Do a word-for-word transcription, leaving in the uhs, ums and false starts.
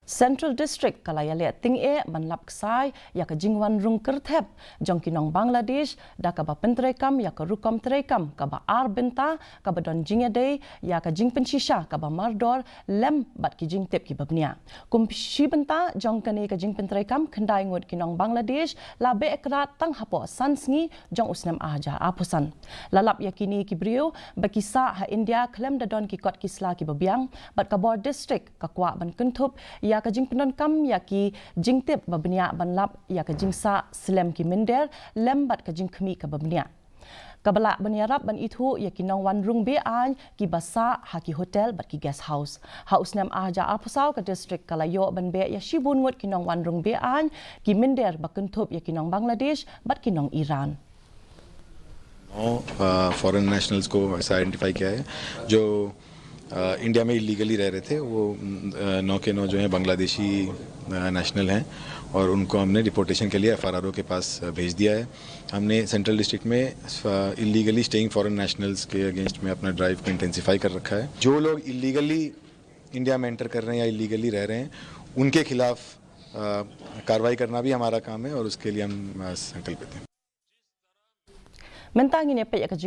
Central District ka la ïaleh tyngeh ban lap ksai ïa ka jingwan rung kyrthep jong ki nong Bangladesh da kaba pyntreikam ïa ka rukom treikam kaba ar bynta kaba don jingïadei ïa ka jingpynshisha kaba mardor lem bad ki jingtip kiba bniah. Kum shi bynta jong kane ka jingpyntreikam, khyndai ngut ki nong Bangladesh la beh krat tang hapoh san sngi jong u snem ar hajar arphew san. La lap ïa kine ki briew ba ki sah ha India khlem da don ki kot ki sla kiba biang, bad ka bor district ka kwah ban kynthup ïa ka jingpyndonkam ïa ki jingtip ba bniah ban lap ïa ka jingsah slem ki mynder lem bad ka jingkhmih kaba bniah. Kaba lah ban ïarap ban ithuh ïa ki nongwan rung be-aiñ kiba sah ha ki hotel bad ki guest house. Ha u snem ar hajar arphew saw, ka district ka la ïoh ban beh ïa shibun ngut ki nongwan rung be-aiñ, ki mynder ba kynthup ïa ki nong Bangladesh bad ki nong Iran. नौ फॉरेन नेशनल्स को ऐसा आइडेंटिफाई किया है जो अ, इंडिया में इलीगली रह रहे थे। वो अ, नौ के नौ जो हैं, बांग्लादेशी नेशनल हैं और उनको हमने डिपोर्टेशन के लिए एफआरआरओ के पास अ, भेज दिया है। हमने सेंट्रल डिस्ट्रिक्ट में इलीगली स्टेइंग फॉरेन नेशनल्स के अगेंस्ट में अपना ड्राइव को इंटेंसिफाई कर रखा है। जो लोग इलीगली इंडिया में एंटर कर रहे हैं या इलीगली रह रहे हैं, उनके खिलाफ अ, कार्रवाई करना भी हमारा काम है और उसके लिए हम अ, संकल्पित हैं। Mynta ngin ïa peit ïa ka